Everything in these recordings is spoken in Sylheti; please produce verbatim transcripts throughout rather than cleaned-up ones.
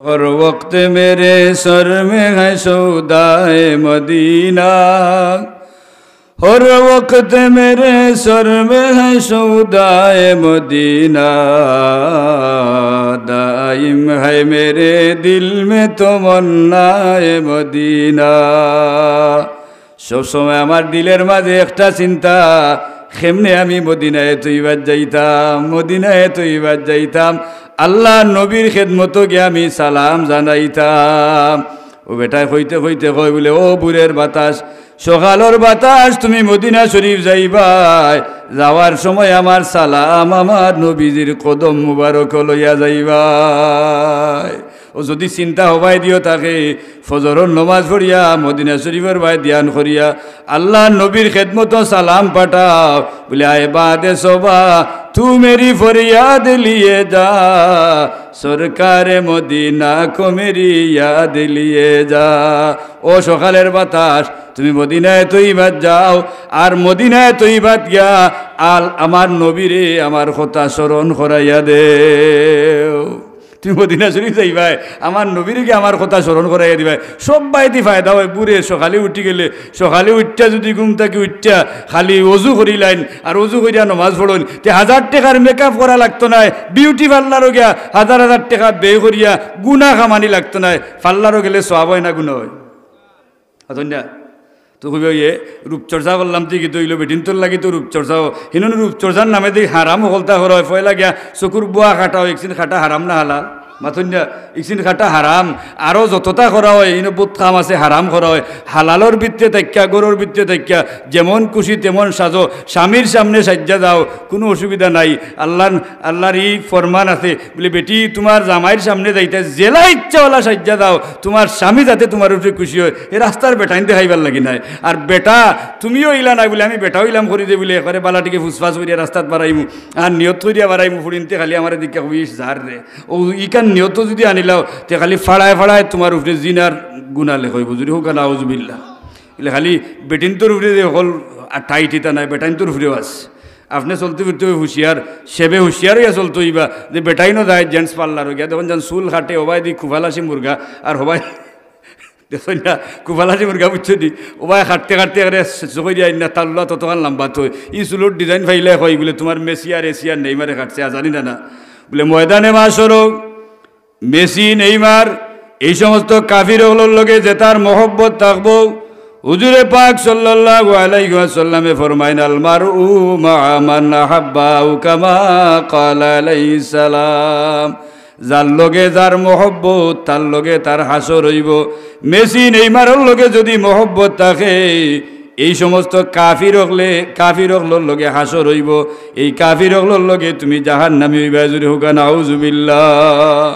ہر وقت میرے سر میں ہے سودائے مدینہ، ہر وقت میرے سر میں ہے سودائے مدینہ، دائم ہے میرے دل میں تمنائے مدینہ۔ সব সময় আমার দিলের মাঝে একটা চিন্তা, কেমনে আমি মদিনায়ে তৈবাত যাইতাম, মদিনায়ে তৈবাত যাইতাম, আল্লার নবীর খেদমতো গিয়া আমি সালাম জানাইতাম। ও বেটায় কইতে কইতে কয় বুলে, "ও ভোরের বাতাস, সকালর বাতাস, তুমি মদিনা শরীফ যাইবায়, যাওয়ার সময় আমার সালাম আমার নবীজির কদম মুবারক লইয়া যাইবায়।" ও যদি চিন্তা হবায় দিও থাকে, ফজরর নমাজ পড়িয়া, মদিনা শরীফর বায় ধ্যান করিয়া, আল্লার নবীর খেদমতো সালাম পাঠাও, বুলে, "আয় বাদে সবা, তু মেরি ফরিয়াদ লিয়ে যা, সরকারে মদিনা কো মেরি ইয়াদ লিয়ে যা।" ও সকালের বাতাস, তুমি মদিনায়ে তৈবাত যাও, আর মদিনায়ে তৈবাত গিয়া আল আমার নবীরে আমার কথা স্মরণ করাইয়া দেও। তুমি মদিনা শরীফ যাইবায়, আমার নবীরে গিয়া আমার কথা স্মরণ করাইয়া দিবায়। সব বায়দি ফায়দা অয়। ভোরে সকালে উঠি গেলে, সকালে উঠিয়া যদি ঘুম থাকি উঠিয়া খালি অজু করিলাইন আর অজু করিয়া নমাজ পড়ইন, তে হাজার টেকার makeup করা লাগতো নায়, beauty parlour-ও গিয়া হাজার হাজার টেকা ব্যয় করিয়া গুনা কামানি লাগতো নায়। Parlour-ও গেলে সওয়াব অয় না গুনা অয়? অতএব না, তো কইবা, "ইয়ে, রূপচর্চা করলাম, তে কিতা অইলো, বেটিন্তর লাগি তো রূপচর্চাও।" হিনন রূপচর্চার নামে দি হারাম হকলতা করা অয়, পয়লা গিয়া চকুর বুয়া কাটা অয়, ইকসিন কাটা হারাম না হালাল? মাতইন না, ইকসিন কাটা হারাম। আরো যততা করা অয়, ইনো বউত কাম আছে হারাম করা অয়। হালালর ভিতরে থাকিয়া, ঘরর ভিতরে থাকিয়া, যেমন খুশি তেমন সাজো, স্বামীর সামনে সাইজ্জা যাও, কুনু অসুবিধা নাই। আল্লার, আল্লার ই ফরমান আছে, বুলে, "বেটি, তুমার জামাইর সামনে যাইতায় যেলা ইচ্ছা অলা সাইজ্জা যাও, তুমার স্বামী যাতে তুমার উপরে খুশি অয়, এ রাস্তার বেটাইন দেখাইবার লাগি নায়।" আর বেটা, তুমিও ইলা নায় বুলে, "আমি বেটা অইলাম করি যে বুলে একবারে বালা টিকে ফুসফাস করিয়া রাস্তাত বারাইমু, আর নিয়ত করিয়া বারাইমু, ফুড়িন্তে খালি আমারে দেখিয়া কইবা, 'ইশ, যার রে।' ও ইখান নিয়ত যদি আনিলাও, তে খালি ফাড়ায় ফাড়ায় তুমার উপরে জিনার গুনা লেখইবো। জুরে কউক্কা, নাউজুবিল্লাহ। ইলে খালি বেটিন্তর উপরে যে হকল আর tight ইতা নায়, বেটাইন্তর উপরেও আছে। আপনে চলতে ফিরতে অইবো হুঁশিয়ার, সেবে হুঁশিয়ার অইয়া চলতে অইবা যে বেটাইনও যায় gents parlour-ও গিয়া, দেখইন যেন চুল কাটে, হবায়দি কুফালাসি মুরগা, আর হবায় দেখইন না, কুফালাসি মুরগা, বুঝছো নি? হবায় কাটতে কাটতে একরে শেষ করি দিয়া আইন না, তাল্লা ততখান লাম্বা থয়। ই চুলর design পাইলে কয় বুলে, "তুমার মেসি আর এসি আর নেইমারে কাটছে, আর জানি না না।" বুলে, ময়দানে মাশরো মেসি, নেইমার, এই সমস্ত কাফির অকলর লগে যেতার মহব্বত থাকবো। হুজুরে পাক সাল্লাল্লাহু আলাইহি ওয়াসাল্লামে ফরমাইন, "আল মারউ মাআ মান আহাব্বা, আও কামা ক্বালা আলাইহিস সালাম।" যার লগে যার মহব্বত, তার লগে তার হাশর অইবো। মেসি, নেইমারর লগে যদি মহব্বত থাকে, এই সমস্ত কাফির অকলে, কাফির অকলর লগে হাশর অইবো। এই কাফির অকলর লগে তুমি জাহান্নামী অইবায়, জুরে কউক্কা, নাউজুবিল্লাহ।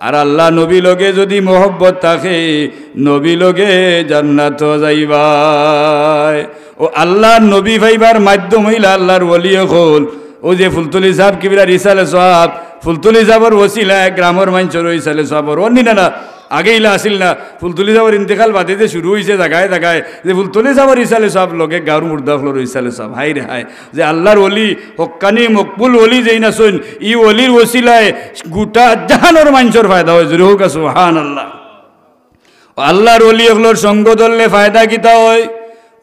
আর আল্লার নবী লগে যদি মহব্বত থাকে, নবী লগে জান্নাতো যাইবায়। ও আল্লার নবী পাইবার মাধ্যম অইলা আল্লার ওলি অকল। ও যে ফুলতলি সাব কিবলার ইসালে সওয়াব, ফুলতলি সাবর ওসিলায় গ্রামর মানষর ইসালে সওয়াব অর, অর নি না না? আগে ইলা আছিল না, ফুলতলি সাবর ইন্তেকাল বাদে যে শুরু অইছে জাগায় জাগায়, যে ফুলতলি সাবর ইসালে সওয়াব লগে গাঁওর মুর্দা অকলর ইসালে সওয়াব। হায় রে হায়, যে আল্লার ওলি, হক্কানি মকবুল ওলি যেইন আছইন, ই ওলির ওসিলায় গুটা জাহানর মানষর ফায়দা অয়। জুরে কউক্কা সুবহানাল্লাহ। ও আল্লার ওলি অকলর সঙ্গ ধরলে ফায়দা কিতা অয়?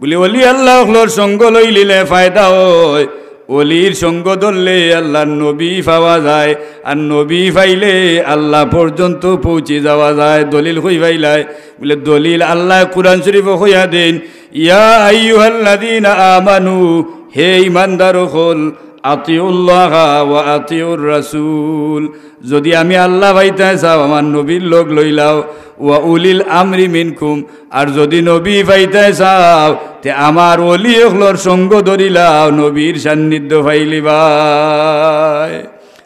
বুলে, ওলি আল্লা অকলর সঙ্গ লইলিলে ফায়দা অয়। ওলির সঙ্গ ধরলে আল্লার নবী পাওয়া যায়, আর নবী পাইলে আল্লা পর্যন্ত পৌঁছি যাওয়া যায়। দলিল কই পাইলায়? বুলে, দলিল আল্লায় কুরআন শরীফো কইয়া দেইন, "ইয়া আইয়ুহাল্লাযীনা আমানু, হে ঈমানদার অকল, আতিউল্লাহা ওয়া আতিউর রাসূল।" যদি আমি আল্লা পাইতায় চাও, আমার নবীর লগ লইলাও, "ওয়া উলিল আমরি মিনকুম।" আর যদি নবী পাইতায় চাও, তে আমার ওলি অকলর সঙ্গ ধরিলাও, নবীর সান্নিধ্য পাইলিবায়।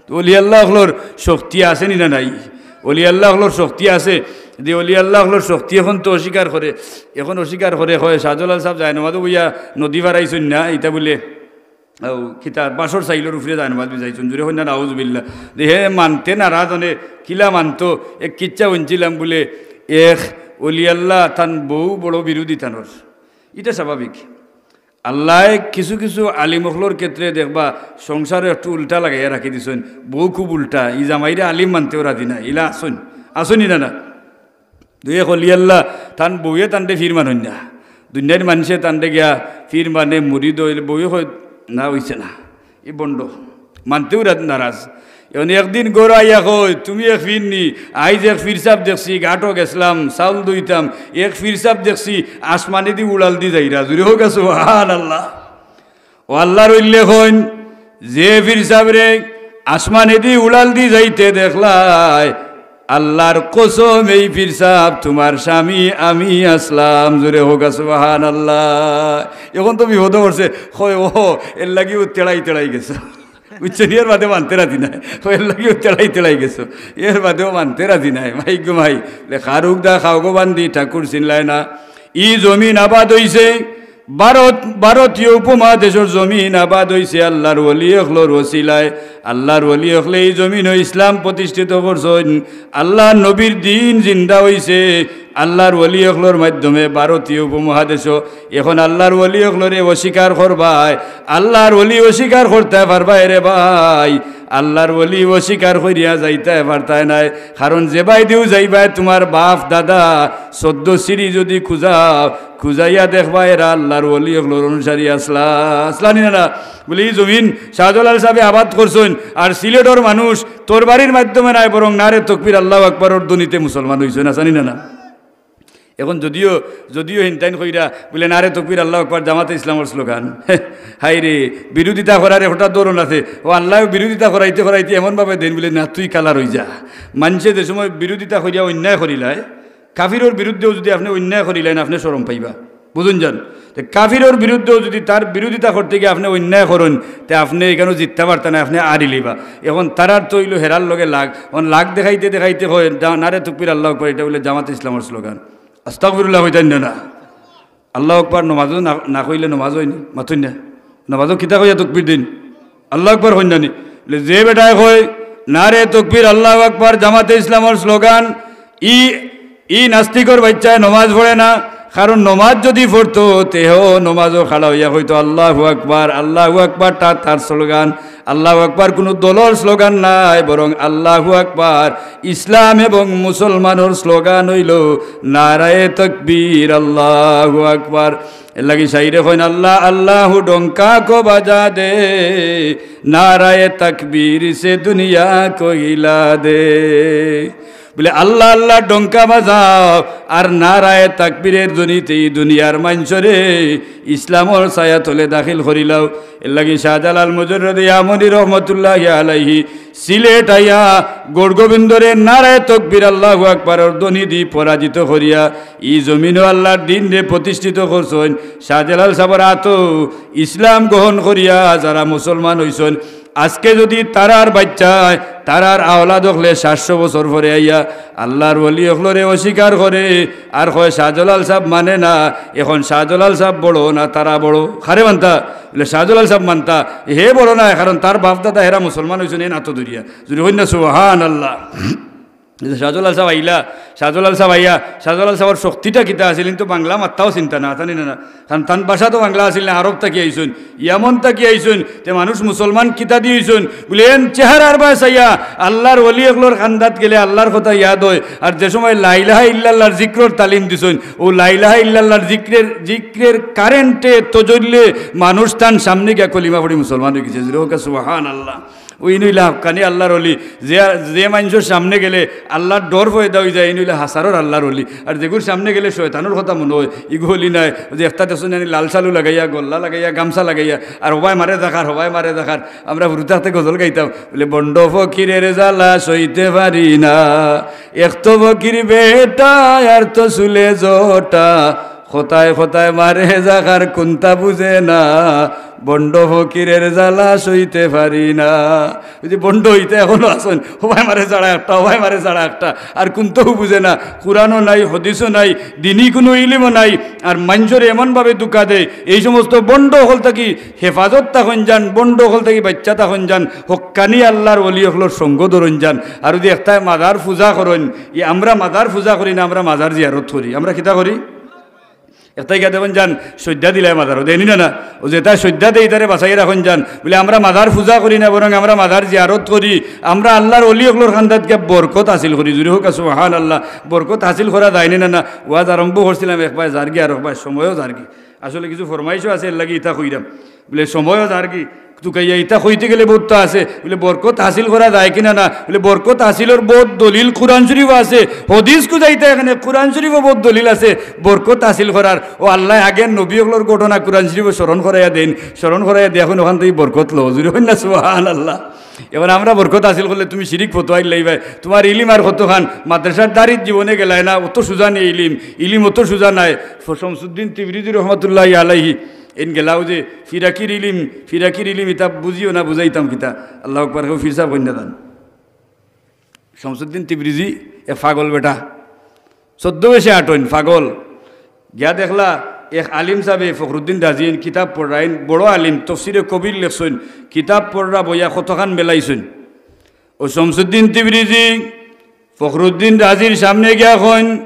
তো ওলি আল্লা অকলর শক্তি আছে নি না নাই? ওলি আল্লা অকলর শক্তি আছে। যে ওলি আল্লা অকলর শক্তি অখন তো অস্বীকার করে, অখন অস্বীকার করে, কয়, "শাহজালাল সাব জায়নামাজো বইয়া নদী পার অইছইন না, ইতা বুলে।" ও, কিতা, বাঁশর চাইলর উপরে জায়নামাজ বিছাইছইন, জুরে কইন না, নাউজুবিল্লাহ। যে হে মানতে নারাজ অনে, কিলা মানতো, এক কিচ্ছা হুনছিলাম বুলে, এক ওলি আল্লা তান বউ বড় বিরোধী তানর। ইটা স্বাভাবিক। আল্লায় কিছু কিছু আলিম অকলর ক্ষেত্রে দেখবা, সংসারো একটু উল্টা লাগাইয়া রাখি দিছইন, বউ খুব উল্টা, ই জামাইরে আলিম মানতেও রাজি নায়, ইলা আছইন। আছইন নি না না? দুই এক অলি আল্লাহ, তান বউয়ে তানরে পীর মানইন না। দুনিয়ার মানষে তানরে গিয়া পীর মানে, মুরিদ অইলে বউয়ে কয়, "না, অইছে না, ই ভন্ড।" মানতেউ রা-, নারাজ। এখন একদিন ঘরো আইয়া কয়, "তুমি এক পীর নি, আইজ এক পীর সাব দেখছি, ঘাটো গেছলাম, চাউল দইতাম, এক পীর সাব দেখছি, আসমানেদি উড়ালদি যাইরা।" জুরে কউক্কা সুবহানাল্লাহ। ও আল্লার অলি অকল, যে পীর সাবরে আসমানেদি উড়ালদি যাইতে দেখলায়, আল্লার কসম, এই পীর সাব তুমার স্বামী আমি আছলাম। জুরে কউক্কা সুবহানাল্লাহ। এখন তো বিপদো পড়ছে, কয়, "ও, এরলাগিউ তেড়াই তেড়াই গেছো।" বুঝছো নি? এর বাদে মানতে রাজি নায়। কয়, "এরলাগিউ তেড়াই তেড়াই গেছো, এর বাদেও মানতে রাজি নায়।" মাইক গো মাই, লেখার উগদা খাও গো বান্দি, ঠাকুর চিনলায় না। ই জমিন আবাদ অইছে, ভারত, ভারতীয় উপমহাদেশর জমিন আবাদ অইছে আল্লার অলি অকলর ওসিলায়। আল্লার অলি অকলে ই জমিনো ইসলাম প্রতিষ্ঠিত করছইন। আল্লার নবীর দিন জিন্দা অইছে আল্লার অলি অকলর মাধ্যমে ভারতীয় উপমহাদেশো। এখন আল্লার অলি অকলরে অস্বীকার করবায়, আল্লার অলি অস্বীকার করতে পারবায় রে ভাই? আল্লার অলি অস্বীকার করিয়া যাইতায় পারতায় নায়। কারণ যেবায়দিউ যাইবায়, তুমার বাপ দাদা চৌদ্দ সিঁড়ি যুদি খুজাও, খুজাইয়া দেখবায় এরা আল্লার অলি অকলর অনুসারী আছলা, আছলা নি না না? বুলে, ই জমিন শাহজালাল সাবে আবাদ করছইন, আর সিলেটর মানুষ তরবারির মাধ্যমে নায়, বরং নারে তকবীর আল্লাহু আকবরর ধ্বনিতে মুসলমান অইছইন, আছলা নি না না? এখন যদিও, যদিও হিনতাইন কইরা বুলে, "নারে তকবীর আল্লাহু আকবর জামাতে ইসলামর স্লোগান।" হায় রে, বিরোধিতা করার একটা ধরন আছে। ও আল্লায়ও বিরোধিতা করাইতে করাইতে এমনভাবে দেইন বুলে, "না, তুই কালা রইযা।" মানষে যে সময় বিরোধিতা করিয়া অন্যায় করিলায়, কাফিরর বিরুদ্ধেও যুদি আপনে অন্যায় করিলাইন, আপনে শরম পাইবা। বুঝইন যান? তে কাফিরর বিরুদ্ধেও যুদি তার বিরোধিতা করতে গিয়া আপনে অন্যায় করইন, তে আপনে ইখানো জিততা পারতা নায়, আপনে আরিলিবা। এখন তারার তো অইলো হেরার লগে লাগ, অন লাগ দেখাইতে দেখাইতে কয়, "দা-, নারে তকবীর আল্লাহু আকবর, ইটা বুলে জামাতে ইসলামর স্লোগান।" আস্তাগফিরুল্লাহ কইতাইন না, না। আল্লাহু আকবর নমাজো না, না কইলে নমাজ অয়নি, মাতইন না। নমাজো কিতা কইয়া তকবীর দেইন? আল্লাহু আকবর কইন না নি? বুলে, যে বেটায় কয়, "নারে তকবীর আল্লাহু আকবর জামাতে ইসলামর স্লোগান", ই, ই নাস্তিকর বাইচ্চায় নমাজ পড়ে না, কারণ নমাজ যুদি পড়তো, তেও নমাজো খাড়া অইয়া কইতো, "আল্লাহু আকবর, আল্লাহু আকবরটা তার স্লোগান।" আল্লাহু আকবর কুনু দলর স্লোগান নায়, বরং আল্লাহু আকবর ইসলাম এবং মুসলমানর স্লোগান অইলো নারায়ে তকবীর, আল্লাহু আকবর। এরলাগি শাইরে কইন, "আল্লাহ আল্লাহু ডঙ্কা কো বাজা দে, নারায়ে তকবীর সে দুনিয়া কো হিলা দে।" বুলে, "আল্লাহ আল্লাহ ডঙ্কা বাজাও, আর নারায়ে তাকবীরের ধ্বনিতে ই দুনিয়ার মানষরে ইসলামর ছায়া তলে দাখিল করিলাও।" এরলাগি শাহজালাল মুজাররদে ইয়ামনি রহমতুল্লাহি আলাইহি সিলেট আইয়া গৌরগোবিন্দরে নারায়ে তকবীর আল্লাহু আকবরর ধ্বনিদি পরাজিত করিয়া ই জমিনো আল্লাহর দ্বীনরে প্রতিষ্ঠিত করছইন। শাহজালাল সাবর আতো ইসলাম গ্রহণ করিয়া যারা মুসলমান অইছইন, আজকে যুদি তারার বাইচ্চায়, তারার আওলাদ অকলে সাতশো বছর পরে আইয়া আল্লাহর ওলি অকলরে অস্বীকার করে আর কয় শাহজালাল সাব মানে না, এখন শাহজালাল সাব বড় না তারা বড়? কারে মানতা? বুলে শাহজালাল সাব মানতা। হে বড় নায়, কারণ তার বাপ দাদা হেরা মুসলমান অইছইন, এন আতো ধরিয়া। জুরে কইন না সুবহানাল্লাহ। শাহজালাল সাব আইলা, শাহজালাল সাব আইয়া, শাহজালাল সাবর শক্তিটা কিতা আছিল, কিন্তু বাংলা মাত্তাও চিনতা না, জানি না, না। কারণ তান ভাষা তো বাংলা আছিল না, আরব থাকি আইছইন, ইয়ামন থাকি আইছইন, তে মানুষ মুসলমান কিতা দি অইছইন? বুলে, এন চেহারার বায় চাইয়া আল্লাহর ওলি অকলর কান্দাত গেলে আল্লাহর কথা ইয়াদ অয়। আর যে সময় লা ইলাহা ইল্লাল্লাহর জিক্রর তালিম দিছইন, অউ লা ইলাহা ইল্লাল্লাহর জিক্রের, জিক্রের কারেন্টে তজল্লে মানুষ তান সামনে গিয়া কলিমা পড়ি মুসলমান অইগেছে। জুরে কউক্কা সুবহানাল্লাহ। অউ ইন অইলা হক্কানি আল্লাহর ওলি, যে, যে মানষর সামনে গেলে আল্লাহর ডর পয়দা অইযায়, ইন অইলা হাছারর আল্লাহর ওলি। আর যেগুর সামনে গেলে শয়তানর কথা মনো অয়, ইগু ওলি নায়। অউ যে একটা দেখছইন নি লাল শালু লাগাইয়া, গল্লা লাগাইয়া, গামছা লাগাইয়া, আর হবায় মারে যাকার, হবায় মারে যাকার। আমরা হুরু থাকতে গজল গাইতাম, বুলে, "ভন্ড ফকিরের জ্বালা সইতে পারি না, এক তো ফকির বেটা, আর তো চুলে জটা।" কথায় কথায় মারে যাকার কুন্তা বুঝে না, ভন্ড ফকিরের জ্বালা সইতে পারি না। অউ যে ভন্ড ইতা এখনো আছইন, হবায় মারে যারা একটা, হবায় মারে যারা একটা, আর কুন্তাউ বুঝে না। কুরআনও নাই, হাদিসও নাই, দ্বীনি কুনু ইলিমও নাই, আর মানষরে এমনভাবে ধুকা দেয়। এই সমস্ত ভন্ড অকল থাকি হেফাজত থাকইন যান, ভন্ড অকল থাকি বাইচ্চা থাকইন যান, হক্কানি আল্লাহর ওলি অকলর সঙ্গ ধরইন যান। আর যুদি একটায় মাজার পূজা করইন, ই আমরা মাজার পূজা করি না, আমরা মাজার জিয়ারত করি। আমরা কিতা করি? একটাই গিয়া দেখইন যান, সইজদা দিলায় মাজারো, দেইন নি না? না, অউ যেটা সইজদা দেয়, ইতারে বাচাইয়া রাখইন যান। বুলে, আমরা মাজার পূজা করি না, বরং আমরা মাজার জিয়ারত করি। আমরা আল্লার অলি অকলর খান্দাত গিয়া বরকত হাসিল করি। জুরে কউক্কা সুবহানাল্লাহ। বরকত হাসিল করা যায় নি না? না, ওয়াজ আরম্ভ করছিলাম, একবায় যারগি আর একবায় সময়ও যারগি। আসলে কিছু ফরমাইশও আছে, এরলাগি ইতা কইরাম। বুলে, সময়ও যারগি, তুকাইয়া ইতা কইতে গেলে বউততা আছে। বুলে, বরকত হাসিল করা যায় কিনা না? বুলে, বরকত হাসিলর বউত দলিল কুরআন শরিফো আছে, হাদিস খুজাইতা এখানে কুরআন শরিফো বউত দলিল আছে বরকত হাসিল করার। অউ আল্লায় আগের নবী অকলর ঘটনা কুরআন শরিফো স্মরণ করাইয়া দেইন, স্মরণ করাইয়া দিয়া কইন, অখান থাকি বরকত লও। জুরে কইন না সুবহানাল্লাহ। এখন আমরা বরকত হাসিল করলে তুমি শিরিক ফতোয়া দিলাইবায়, তুমার ইলিম আর কতখান? মাদ্রাসার দাড়িত জীবনে গেলায় না, অত সুজা নি ইলিম, ইলিম অত সুজা নায়। ফ-, শামসুদ্দিন তিবরিজি রহমতুল্লাহি আলাইহি এইন গেলাও যে ফিরাকির ইলিম, ফিরাকির ইলিম ইতা বুঝিও না, বুঝাইতাম কিতা? আল্লাহু আকবার, কেউ ফিরসাব কইন না যান। শামসুদ্দিন তিবরিজি এক পাগল বেটা, চৌদ্দ বয়সে আটইন, পাগল। গিয়া দেখলা এক আলিম সাবে ফখরুদ্দিন রাজির কিতাব পড়রা, এইন বড় আলিম, তফসিরে কবির লেখছইন, কিতাব পড়রা বইয়া কতখান মেলাইছইন। অউ শামসুদ্দিন তিবরিজি ফখরুদ্দিন রাজির সামনে গিয়া কইন,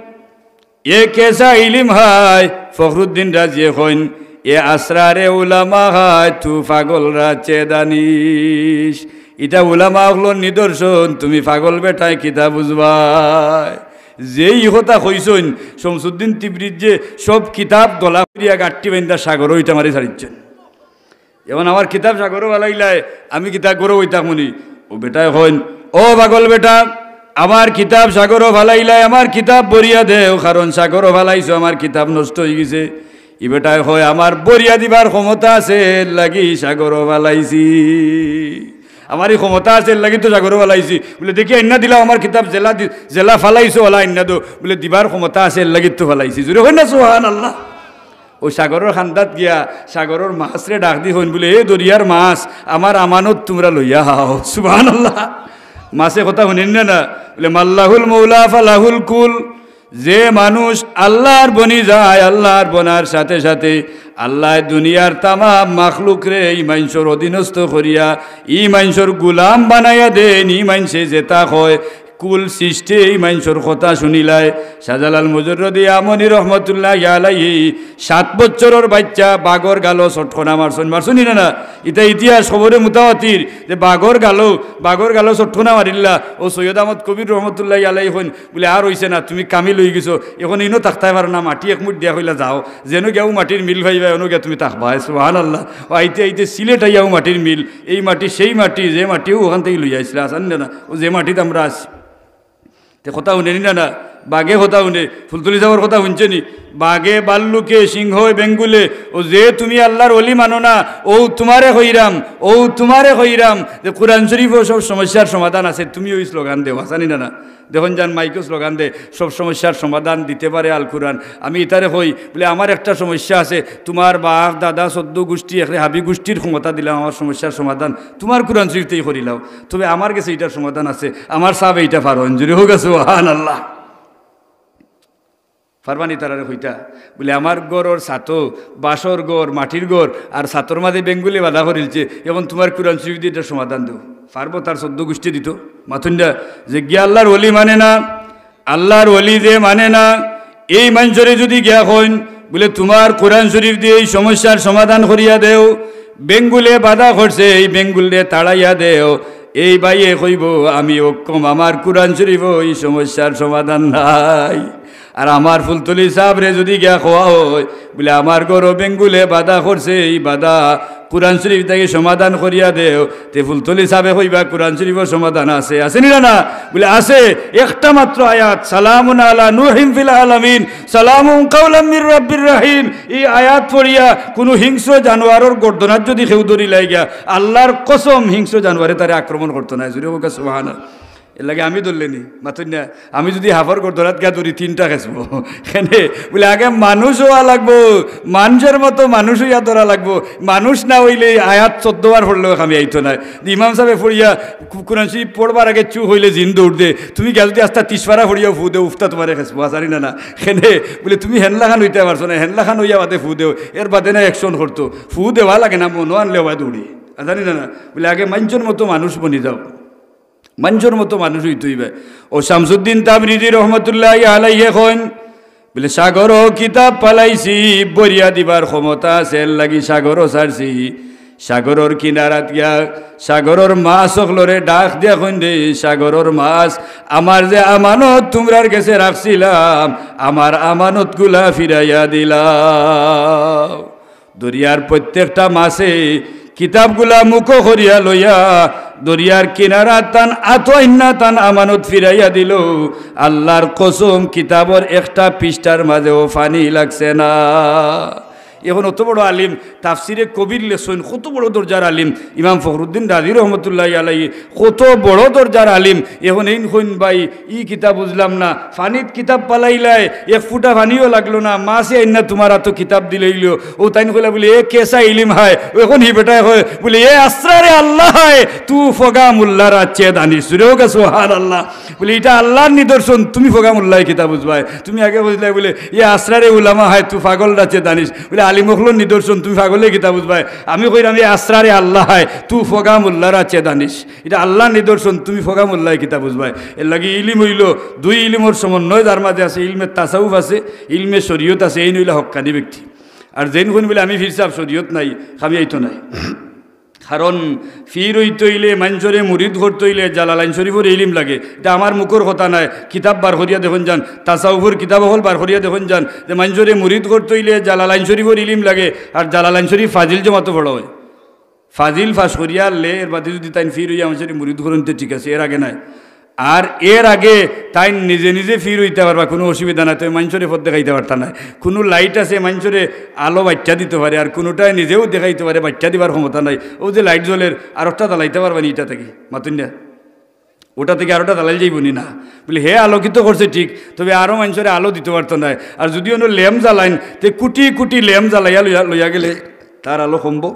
"এ কেসা ইলিম হায়?" ফখরুদ্দিন রাজিয়ে কইন, "এ আসরারে উলামা হায়, তু পাগলরা চে দানিশ।" ইটা উলামা অকলর নিদর্শন, তুমি পাগল বেটায় কিতা বুঝবায়? যেই কথা কইছইন, শামসুদ্দিন তিবরিজিয়ে সব কিতাব দলা করিয়া গাট্টি বাইন্দা সাগরো ইটা মারি ছাড়িছইন। এখন আমার কিতাব সাগরো ফালাইলায়, আমি কিতা গরো অইতাম নি? অউ বেটায় কইন, "ও পাগল বেটা, আমার কিতাব সাগরো ফালাইলায়, আমার কিতাব ভরিয়া দেও, কারণ সাগরো ফালাইছো, আমার কিতাব নষ্ট অইগেছে।" ই বেটায় কয়, "আমার ভরিয়া দিবার ক্ষমতা আছে, এরলাগি সাগরো ফালাইছি। আমার ই ক্ষমতা আছে, এরলাগি তো সাগরো ফালাইছি।" বুলে, "দেখি আইন্না দিলাও আমার কিতাব, যেলা দি-, যেলা ফালাইছো, অলা আইন্না দেও।" বুলে, "দিবার ক্ষমতা আছে, এরলাগি তো ফালাইছি।" জুরে কইন না সুবহানাল্লাহ। অউ সাগরর খান্দাত গিয়া সাগরর মাছরে ডাক দি কইন বুলে, "এ দরিয়ার মাছ, আমার আমানত তুমরা লইয়া আও।" সুবহানাল্লাহ। মাছে কথা হুনইন না, না? বুলে, "মাল্লাহুল মৌলা ফালাহুল কুল।" যে মানুষ আল্লার বনি যায়, আল্লার বনার সাথে সাথে আল্লায় দুনিয়ার তামাম মাখলুকরে ই মানষর অধীনস্থ করিয়া, ই মানষর গুলাম বানাইয়া দেইন, ই মানষে যেতা কয়, কুল সৃষ্টি ই মানষর কথা হুনিলায়। শাহজালাল মুজাররদে ইয়ামনি রহমতুল্লাহি আলাইহি সাত বছরর বাইচ্চা বাঘর গালো চটকনা মারছইন, মারছইন নি না, না? ইটা ইতিহাস খবরে মুতাওয়াতির যে বাঘর গালো, বাঘর গালো চটকনা মারিলা। অউ সৈয়দ আহমদ কবির রহমতুল্লাহি আলাইহি কইন বুলে, "আর অইছে না, তুমি কামিল অইগেছো, এখন ইনো থাকতায় পারো না।" মাটি এক মুইট দিয়া কইলা, "যাও, যেনো গিয়া অউ মাটির মিল পাইবায়, অনো গিয়া তুমি থাকবায়।" সুবহানাল্লাহ। অউ আইতে আইতে সিলেট আইয়া অউ মাটির মিল, এই মাটি সেই মাটি, যে মাটি অউ অখান থাকি লইয়া আইছলা, আছইন না, না? অউ যে মাটিত আমরা আছি। তে কথা হুনইন না, না? বাঘে কথা হুনে, ফুলতলি সাবর কথা হুনছে নি? বাঘে, বাল্লুকে, সিংহয়, বেঙ্গুলে, অউ যে তুমি আল্লার অলি মানো না, অউ তুমারে কইরাম, অউ তুমারে কইরাম যে কুরআন শরিফো সব সমস্যার সমাধান আছে, তুমিও ই স্লোগান দেও, আছইন না, না? দেখইন যান মাইকো স্লোগান দে, "সব সমস্যার সমাধান দিতে পারে আল কুরআন।" আমি ইতারে কই, বুলে, "আমার একটা সমস্যা আছে, তুমার বাপ, দাদা, চৌদ্দ গুষ্টি, একরে হাবি গুষ্টির ক্ষমতা দিলাম আমার সমস্যার সমাধান, তুমার কুরআন শরিফ থাকি করিলাও। তবে আমার গেছে ইটার সমাধান আছে, আমার সাবে ইটা পারইন।" জুরে কউক্কা সুবহানাল্লাহ। পারবা নি তারারে কইতা? বুলে, "আমার ঘরর ছাতো, বাসর ঘর, মাটির ঘর, আর ছাতর মাঝে বেঙ্গুলে বাধা করিলছে, এখন তুমার কুরআন শরিফ দি ইটার সমাধান দেও।" পারবো তার চৌদ্দ গুষ্টি দিতো? মাতইন না। যে গিয়া আল্লার অলি মানে না, আল্লার অলি যে মানে না, এই মানষরে যুদি গিয়া কইন, বুলে, "তুমার কুরআন শরিফ দি এই সমস্যার সমাধান করিয়া দেও, বেঙ্গুলে বাধা করছে, এই বেঙ্গুলরে তাড়াইয়া দেও", এই ভাইয়ে কইবো, "আমি অক্ষম, আমার কুরআন শরিফো ই সমস্যার সমাধান নাই।" আর আমার ফুলতলি সাবরে যুদি গিয়া কওয়া অয়, বুলে, "আমার ঘরো বেঙ্গুলে বাধা করছে, ই বাধা কুরআন শরিফ থাকি সমাধান করিয়া দেও", তে ফুলতলি সাবে কইবা, "কুরআন শরিফো সমাধান আছে, আছে নি না, না?" বুলে, "আছে, একটা মাত্র আয়াত, সালামুন আলা নূহিন ফিল আলামিন, সালামুন কাওলাম মির রাব্বির রাহিম। ই আয়াত পড়িয়া কুনু হিংস্র জানোয়ারর গর্দনাত যুদি কেউ ধরিলায় গিয়া, আল্লার কসম, হিংস্র জানোয়ারে তারে আক্রমণ করতো নায়।" জুরে কউক্কা সুবহানাল্লাহ। এরলাগি আমি ধরলে নি, মাতইন না, আমি যুদি হাফর গর্দনাত গিয়া ধরি, তিনটা খেসবো। কেনে? বুলে, আগে মানুষ অওয়া লাগবো, মানষর মতো মানুষ অইয়া ধরা লাগবো। মানুষ না অইলে ই আয়াত চৌদ্দ বার পড়লেও কামে আইতো নায়। ইমাম সাবে পড়িয়া কু-, কুরআন শরিফ পড়বার আগে চুপ অইলে জিন দৌড় দে, তুমি গিয়া যুদি আস্তা তিশ পারা পড়িয়াও ফু দেও, উফতা তুমারে খেসবো, আছইন না, না? কেনে? বুলে, "তুমি হেনলাখান অইতায় পারছো না, হেনলাখান অইয়া বাদে ফু দেও।" এর বাদে না action করতো, ফু দেওয়া লাগে না, মনো আনলে অওয়ায় দৌড়ে, আছইন না, না? বুলে, আগে মানষর মতো মানুষ বনি যাও। মানষর মতো মানুষ অইতে অইবে। অউ শামসুদ্দিন তাবরিজি রহমতুল্লাহি আলাইহি কইন, বুলে, "সাগরো কিতাব ফালাইছি, ভরিয়া দিবার ক্ষমতা আছে, এরলাগি সাগরো ছাড়ছি।" সাগরর কিনারাত গিয়া সাগরর মাছ অকলরে ডাক দিয়া কইন দে, "সাগরর মাছ, আমার যে আমানত তুমরার গেছে রাখছিলাম, আমার আমানতগুলা ফিরাইয়া দিলাও।" দরিয়ার প্রত্যেকটা মাছে কিতাবগুলা মুখো করিয়া লইয়া দরিয়ার কিনারাত তান আতো আইন্না তান আমানত ফিরাইয়া দিল। আল্লার কসম, কিতাবর একটা পৃষ্ঠার মাঝেও পানি লাগছে না। এখন অত বড় আলিম, তাফসিরে কবির লেখছইন, কত বড় দরজার আলিম ইমাম ফখরুদ্দিন রাজি রহমতুল্লাহি আলাইহি, কত বড় দরজার আলিম। এখন এইন কইন, "ভাই, ই কিতা বুঝলাম না, পানিত কিতাব ফালাইলায়, এক ফুটা পানিও লাগলো না, মাছে আইন্না তুমার আতো কিতাব দিলাইলো।" অউ তাইন কইলা বুলে, "এ কেসা ইলিম হায়।" অখন হি বেটায় কয় বুলে, "এ আসরারে আল্লাহ হায়, তু ফগা মুল্লারা চে দানিশ।" জুরে কউক্কা সুবহানাল্লাহ। বুলে, "ইটা আল্লার নিদর্শন, তুমি ফগা মুল্লায় কিতা বুঝবায়? তুমি আগে কইছলায় বুলে, এ আসরারে উলামা হায়, তু ফাগলরা চে দানিশ।" বুলে, "আলিম অকলর নিদর্শন, তুমি ফাগলে কিতা বুঝবায়? আমি কইরাম, এ আসরারে আল্লাহ হায়, তু ফগা মুল্লারা চে দানিশ।" ইটা আল্লার নিদর্শন, তুমি ফগা মুল্লায় কিতা বুঝবায়? এরলাগি ইলিম অইলো দুই ইলিমর সমন্বয়, যার মাঝে আছে ইলমে তাসাউফ আছে, ইলমে শরিয়ত আছে, এইন অইলা হক্কানি ব্যক্তি। আর যেইন কইন বুলে, "আমি পীর সাব, শরিয়ত নাই", কামিয়াইতো নায়। কারণ পীর অইতে অইলে, মানষরে মুরিদ করতে অইলে জালালাইন শরিফর ইলিম লাগে। ইটা আমার মুখর কথা নায়, কিতাব বার করিয়া দেখইন যান, তাসাউফর কিতাব অকল বার করিয়া দেখইন যান যে মানষরে মুরিদ করতে অইলে জালালাইন শরিফর ইলিম লাগে, আর জালালাইন শরিফ ফাজিল জমাতো পড়া অয়। ফাজিল পাশ করিয়া লে, এর বাদে যুদি তাইন পীর অইয়া মানষরে মুরিদ করইন তে ঠিক আছে, এর আগে নায়। আর এর আগে তাইন নিজে নিজে পীর অইতা পারবা, কুনু অসুবিধা নাই, তবে মানষরে পথ দেখাইতা পারতা নায়। কুনু light আছে মানষরে আলো বাইট্টা দিতো পারে, আর কুনুটায় নিজেও দেখাইতো পারে, বাইট্টা দিবার ক্ষমতা নাই। অউ যে light জ্বলের, আরোকটা জ্বালাইতা পারবা নি ইটা থাকি? মাতইন না। অটা থাকি আরোটা জ্বালাইল যাইবো নি না? বুলে, হে আলোকিত করছে ঠিক, তবে আরো মানষরে আলো দিতো পারতো নায়। আর যুদি অনো lamp জ্বালাইন, তে কুটি কুটি lamp জ্বালাইয়া লইয়া, লইয়া গেলে তার আলো কমবো?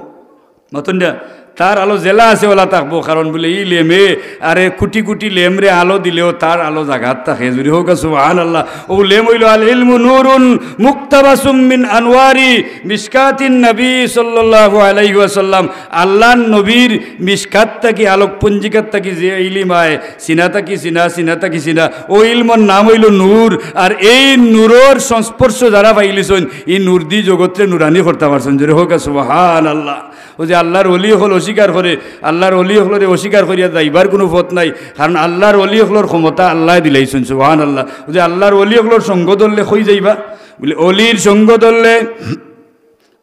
মাতইন না, তার আলো যেলা আছে অলা থাকবো, কারণ বুলে ই লেমে, আরে কুটি কুটি লেমরে আলো দিলেও তার আলো জাগাত থাকে। জুরে কউক্কা সুবহানাল্লাহ। অউ লেম অইলো, "আল ইলমু নূরুন মুক্তাবাসুম মিন আনওয়ারি মিশকাতিন নবী সাল্লাল্লাহু আলাইহি ওয়াসাল্লাম।" আল্লার নবীর মিশকাত থাকি, আলোক পঞ্জিকাত থাকি যে ইলিম আয়, সিনা থাকি সিনা, সিনা থাকি সিনা, অউ ইলমর নাম অইলো নূর। আর এই নূরর সংস্পর্শ যারা পাইলিছইন, ই নূর দি জগতরে নুরানি করতা পারছইন। জুরে কউক্কা সুবহানাল্লাহ। অউ যে আল্লার ওলি অকল অস্বীকার করে, আল্লার ওলি অকলরে অস্বীকার করিয়া যাইবার কুনু পথ নাই, কারণ আল্লার ওলি অকলর ক্ষমতা আল্লায় দিলাইছইন। সুবহানাল্লাহ। অউ যে আল্লার ওলি অকলর সঙ্গ ধরলে কই যাইবা? বুলে, ওলির সঙ্গ ধরলে,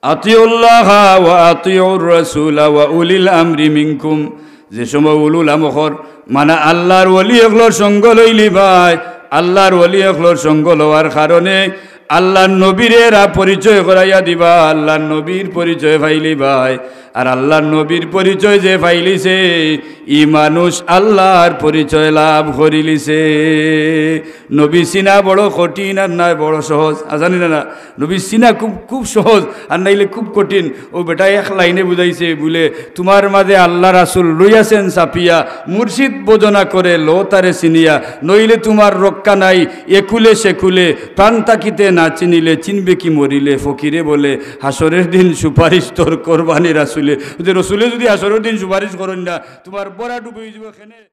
"আতিউল্লাহা ওয়া আতিউর রাসূলা ওয়া উলিল আমরি মিনকুম।" যে সময় উলুল আমর, মানে আল্লার ওলি অকলর সঙ্গ লইলিবায়, আল্লার ওলি অকলর সঙ্গ লওয়ার কারণে আল্লার নবীরে এরা পরিচয় করাইয়া দিবা, আল্লার নবীর পরিচয় পাইলিবায়। আর আল্লার নবীর পরিচয় যে পাইলিছে, ই মানুষ আল্লার পরিচয় লাভ করিলিছে। নবী চিনা বড় কঠিন আর নায় বড় সহজ, আছানি না না? নবী চিনা খুব, খুব সহজ, আর নাইলে খুব কঠিন। অউ বেটায় এক লাইনে বুঝাইছে বুলে, "তুমার মাঝে আল্লার রাসুল রইয়াছেন চাপিয়া, মুর্শিদ ভজনা করে লো তারে চিনিয়া, নইলে তুমার রক্ষা নাই একুলে সেকুলে, প্রাণ থাকিতে না চিনিলে, চিনবে কি মরিলে, ফকিরে বলে হাশরের দিন সুপারিশ তোর করবানি রাসুলে।" অউ যে রসুলে যুদি হাশরের দিন সুপারিশ করইন না, তুমার ভরা ডুবি অইযিবো কেনে।